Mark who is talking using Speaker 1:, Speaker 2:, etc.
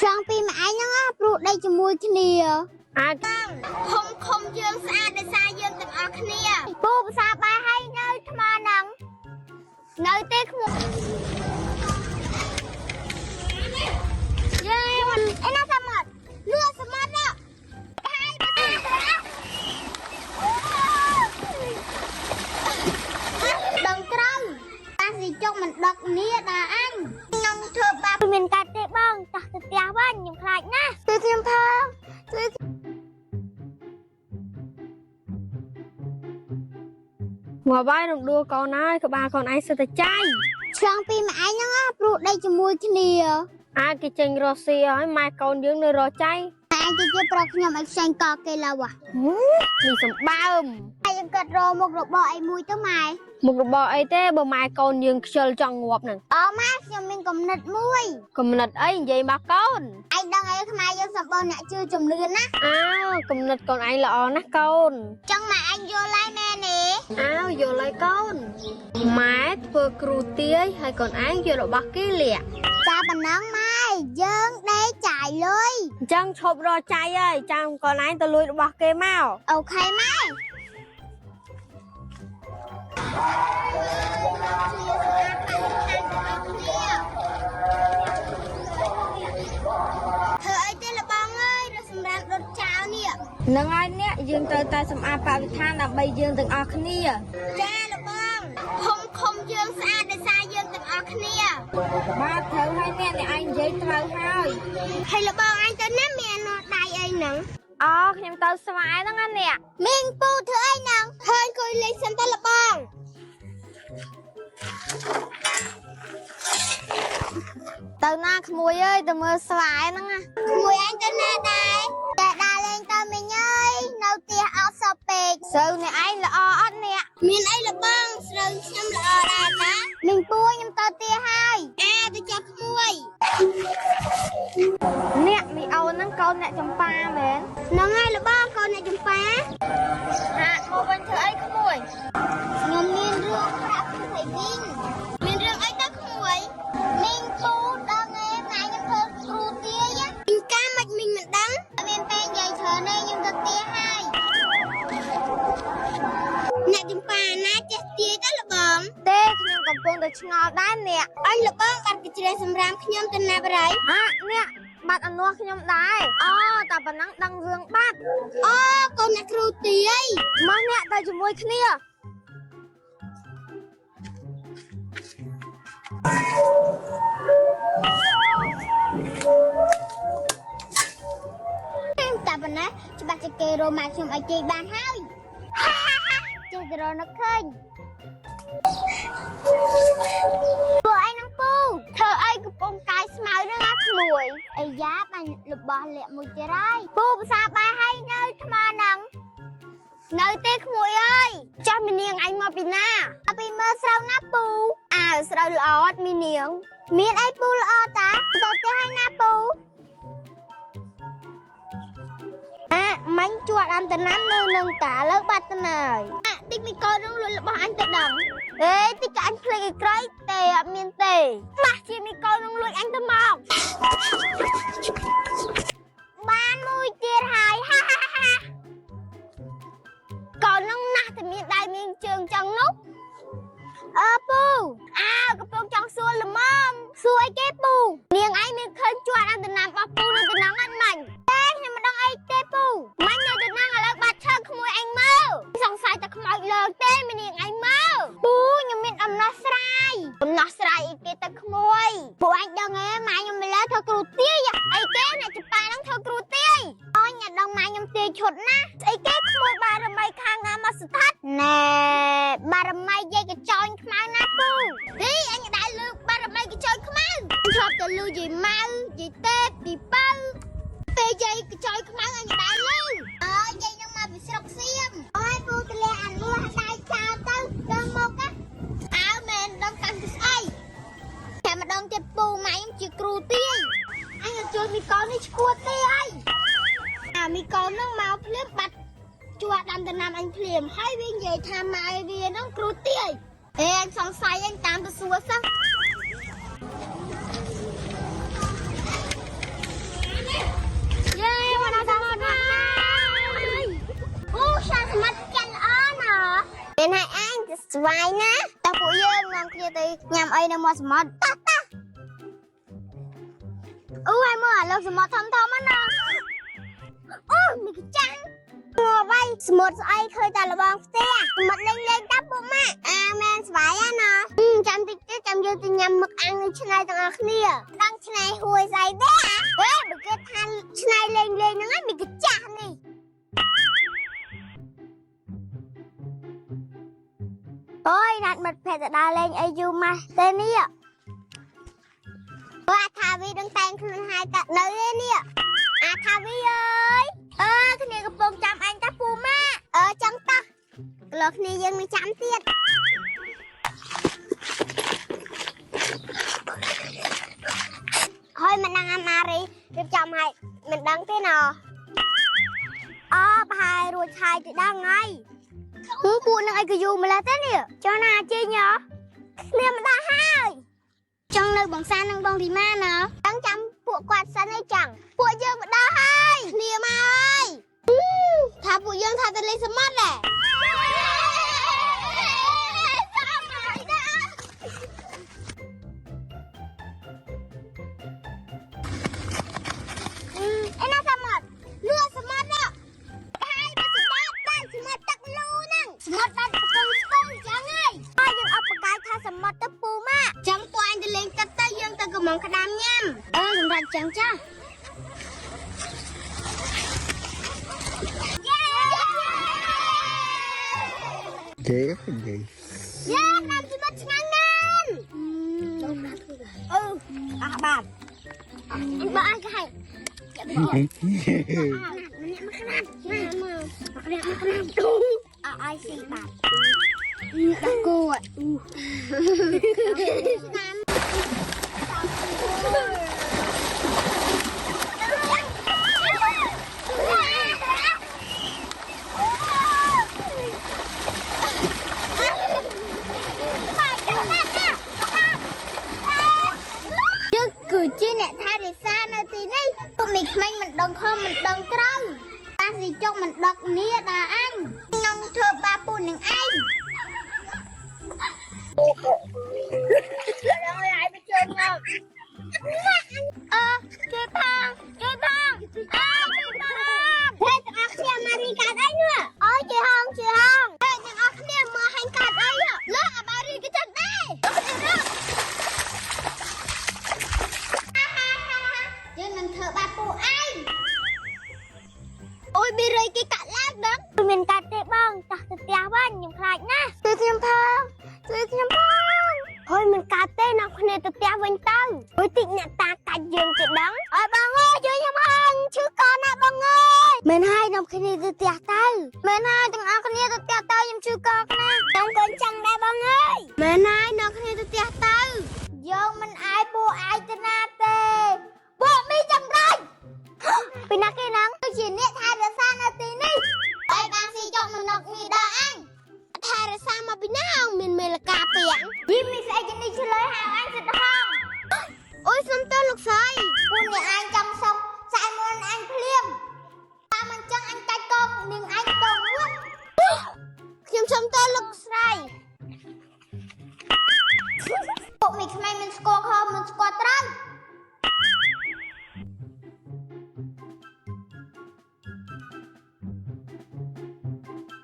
Speaker 1: ឆ្លងពីម្អែងហ្នឹងណាព្រោះដីជាមួយគ្នា
Speaker 2: អាច
Speaker 1: ឃុំឃុំយើងស្អាតដោយសារយើងទាំងអស់គ្នាពូភាសាបាយឲ្យនៅថ្មហ្នឹងនៅទេក្មួយយើងអេណាសមត់លឿសមត់ណាហើយភាសាដឹងត្រូវតាស៊ីចុកមិនដឹកនេះដល់អញខ្ញុំធ្វើបាបមានកាត់ទេបងតោះទៅផ្ទះវិញខ្ញុំខ្លាចណាស់ជួយខ្ញុំផងជួយ
Speaker 2: ងាប់ហើយរំដួលកូនហើយក្បាលកូនឯងសិតតែចៃ
Speaker 1: ឆ្លងពីម្អែងហ្នឹងណាព្រោះដីជាមួយគ្នា
Speaker 2: អាចគេចេញរស់ស៊ីហើយម៉ែកូនយើងនៅរស់ចៃ
Speaker 1: តែគេជាប្រុសខ្ញុំឲ្យខ្ចីកគេឡើវ
Speaker 2: នេះសម្បើម
Speaker 1: ហើយយើងកាត់រមុខរបរអីមួយទៅម៉ែ
Speaker 2: មុខរបរអីទេបើម៉ែកូនយើងខ្ជិលចង់ងាប់ហ្នឹង
Speaker 1: អូម៉ែខ្ញុំមានកំណត់មួយ
Speaker 2: កំណត់អីនិយាយមកកូន
Speaker 1: ឯងដឹងអីខ្មែរយើងសម្បូរអ្នកជឿជំនឿណា
Speaker 2: អើកំណត់កូនឯងល្អណាស់កូន
Speaker 1: ចង់ម៉ែឯងយល់ហើយមែនទេ
Speaker 2: អើយល់ហើយកូនម៉ែធ្វើគ្រូទាយហើយកូនឯងយករបស់គេលាក់
Speaker 1: ចាប៉ុណ្ណឹងម៉ែយើងដេកចាយលុយ
Speaker 2: អញ្ចឹងឈប់រកចៃហើយចាំកូនឯងទៅលួចរបស់គេមក
Speaker 1: អូខេម៉ែធ្វើអីទេលបងអើយរកសម្រាប់ដុតចោលនេះ
Speaker 3: នឹងហើយអ្នកយើងត្រូវតែសម្អាតបរិស្ថានដើម្បីយើងទាំងអស់គ្នា
Speaker 1: ចាលបងឃុំឃុំយើងស្អាតដោយសារយើងទាំងអស់គ្នា
Speaker 3: បាទត្រូវហើយអ្នកអ្នកឯងនិយាយត្រូវហើយ
Speaker 1: ហើយលបងអញទៅណាមានអត់ដៃអីហ្នឹង
Speaker 3: អូខ្ញុំទៅស្វាយហ្នឹងណាអ្នក
Speaker 1: មីងពូធ្វើអីហ្នឹងឃើញគួយលេងសិនទៅលបង
Speaker 3: ទៅណាក្មួយអើយទៅមើលស្វាយហ្នឹងណា
Speaker 1: ក្មួយអញទៅណាដែរតែដើរលេងទៅមីងអើយនៅផ្ទះអត់សពពេក
Speaker 3: ស្រូវអ្នកឯងល្អអត់អ្នក
Speaker 1: មានអីលបងស្រូវខ្ញុំល្អដែរតាមីងពូខ្ញុំទៅផ្ទះហើយអាទៅចុះក្មួយ
Speaker 3: អ្នកមីអូនហ្នឹងកូនអ្នកចំប៉ាមែន
Speaker 1: ហ្នឹងហើយលបងកូនអ្នកចំប៉ា
Speaker 3: ហាក់មកវិញធ្វើអីក្មួយ
Speaker 1: ខ្ញុំមានរឿងប្រាប់ពីមីងមានរឿងអីទៅក្មួយមីងពូដឹងឯងម៉ែខ្ញុំធ្វើគ្រូទាយមីងកាមិនមីងមិនដឹងអត់មានពេលនិយាយច្រើនទេខ្ញុំទៅផ្ទះហើយអ្នកចំប៉ាណាចេះទាយទៅលបង
Speaker 3: ទេខ្ញុំកំពុងតែឆ្ងល់ដែរអ្នក
Speaker 1: អញលបងបាត់កជ្រេះសម្រាមខ្ញុំទៅណាបរៃ
Speaker 3: ហាក់អ្នកបាត់អនុះខ្ញុំដែរអូតែប៉ុណ្ណឹងដឹងរឿងបាត់
Speaker 1: អូកូនអ្នកគ្រូទាយ
Speaker 3: មកអ្នកទៅជាមួយគ្នា
Speaker 1: តែប៉ុណ្ណាច្បាស់ជាគេរកម៉ែខ្ញុំឲ្យគេបានហើយចេះតែរកនឹកឃើញពួកឯងនឹងពូធ្វើអីកំពុងកាយស្មៅនឹងអាក្មួយអាយ៉ាបាញ់របស់លាក់មួយទៀតហើយពូភាសាបាយឲ្យនៅថ្មហ្នឹងនៅទេក្មួយអើយចាស់មីនាងឯងមកពីណាអពីមើលស្រូវណាពូអើស្រូវល្អអត់មីនាង មានអីពូល្អតាទៅផ្ទះឲ្យណាពូ អាមាញ់ជួតអន្តណាំនៅនឹងតាលើបាត់ទៅណាយអាតិចមីកូននឹងលួចរបស់អញទៅដឹងអេតិចក៏អញភ្លេចឲ្យក្រៃទេអត់មានទេម៉ាស់ជាមីកូននឹងលួចអញទៅមកបានមួយទៀតហើយហាហាហាកូននឹងណាស់តែមានដៃមានជើងចឹងនោះអើពូអើកំពុងចង់សួរល្មមសួរអីគេពូនាងឯងមានឃើញជួតអន្តណាំរបស់ពូនៅតំណងអត់មាញ់ ទេខ្ញុំមិនដឹងអីទេពូមាញ់នៅទៅនឹងឥឡូវបាត់ឈើក្មួយអញមើលសង្ស័យតែខ្មោចលើកទេមីនាងអញមើលពូខ្ញុំមានដំណោះស្រាយដំណោះស្រាយអីគេទៅក្មួយពូអញដឹងឯងម៉ែខ្ញុំមិនលើធ្វើគ្រូទាយអីគេអ្នកជប៉ាហ្នឹងធ្វើគ្រូទាយអញអ្នកដឹងម៉ែខ្ញុំទាយឈុតណាស្អីគេក្មួយបារមីខាងណាមកស្ថាត់ណែបារមីយាយកញ្ចោញខ្មៅណាពូទីអញដែរលើកបារមីកញ្ចោញខ្មៅអញធ្លាប់តែលឺយាយម៉ៅយាយទេពយាយពៅ ពេលយាយកញ្ចយខ្មៅអញដែរលឺអើយយាយនឹងមកពីស្រុកសៀមអើយពូទលាអាលួសដៃចោលទៅដល់មកណាអើមែនដល់កាន់ពីស្អីតែម្ដងទៀតពូម៉ែខ្ញុំជាគ្រូទាយអញជួយមីកូននេះឈួតទេអីអាមីកូននឹងមកភ្លាមបាត់ជួដាំដំណាំអញភ្លាមហើយវានិយាយថាម៉ែវានឹងគ្រូទាយអេអញសង្ស័យអញតាមទៅសួរសិន ស្វាយណាស់តើពួកយើងនាំគ្នាទៅញ៉ាំអីនៅមាត់សមុទ្រតោះតោះអូហើយមើលអាលើកសមុទ្រធំធំហ្នឹងណាអូមីកចាំងងាប់ហើយសមុទ្រស្អីឃើញតែលបងផ្ទះសមុទ្រលេងលេងតាពួកម៉ាក់អាមែនស្វាយណាណាចាំតិចទៀតចាំយើងទៅញ៉ាំមឹកអាំងនៅឆ្នៃទាំងអស់គ្នាដឹងឆ្នៃហួយស្អីទេហេបើគេថាឆ្នៃលេងលេងហ្នឹងឯងមីកចាស់នេះ អូយណាត់មិត្តភក្តិទៅដើរលេងអីយូរម៉ាស់ទេនេះអូអាថាវីដឹងតែងខ្លួនហើយតនៅទេនេះអាថាវីអើយអើគ្នាកំពុងចាំអញតាពូម៉ាអើចង់តោះក្លោគ្នាយើងនឹងចាំទៀតហើយមិនដឹងអាម៉ារីរៀបចំឲ្យមិនដឹងទេណអូប្រហែលរួចឆាយទៅដល់ថ្ងៃ ហូពួកនឹងអីក៏យូរម្ល៉េះទេនេះចុះណាជីញគ្នាមិនដល់ហើយចង់នៅបងសាននិងបងរីម៉ាណតាំងចាំពួកគាត់សិនឯងចឹងពួកយើងមកដល់ហើយគ្នាមកហើយថាពួកយើងថាទៅលេងសមុទ្រដែរអេណាសមុទ្រលឿសមុទ្រណាហើយមកសមុទ្រតែសមុទ្រទឹកលូហ្នឹងសមុទ្របាត់កំពង់ស្ពឺចឹងហើយហើយយើងអត់បកាយថាសមុទ្រទៅពូម៉ាក់ចឹងពួកអញទៅលេងទឹកទៅយើងទៅកំងក្តាមញ៉ាំអឺសម្រាប់ចឹងចាស់
Speaker 4: គេនិយាយ
Speaker 1: យ៉ាតាមជីវិតឆ្ងាញ់ណាស់អឺអះបាទបើអញក៏ឲ្យម្នាក់មកក្រាបណាមកម្នាក់មកក្រាបអអយស៊ីបាទដាក់គោយើងគឺជាអ្នកថែរក្សានៅទីនេះពួកមីក្មេងមិនដឹងខំមិនដឹងត្រូវតាស៊ីចុកមិនដឹកគ្នាដល់អញខ្ញុំធ្វើបាបពូនឹងឯង អឺជួយផងជួយផងអើជួយផងហេទាំងអស់គ្នាមករីកាត់អីនោះអើយជួយហងជួយហងហេទាំងអស់គ្នាមកហាញ់កាត់អីលើអាបារីក៏ចឹងដែរយើងនឹងធ្វើបាបពូឯងអូយប៊ីរៃគេកាត់ឡើងដឹងមានកាត់ទេបងតោះទៅផ្ទះវិញខ្ញុំខ្លាចណាស់ជួយខ្ញុំផងជួយខ្ញុំផងហើយមិនកាត់ទេនាំគ្នាទៅផ្ទះវិញទៅអូយតិចអ្នកតាកាច់យើងគេដឹងអើយបងអើយជួយខ្ញុំផងឈឺកណាស់បងអើយមែនហើយនាំគ្នាទៅផ្ទះទៅមែនហើយទាំងអស់គ្នាទៅផ្ទះទៅខ្ញុំឈឺក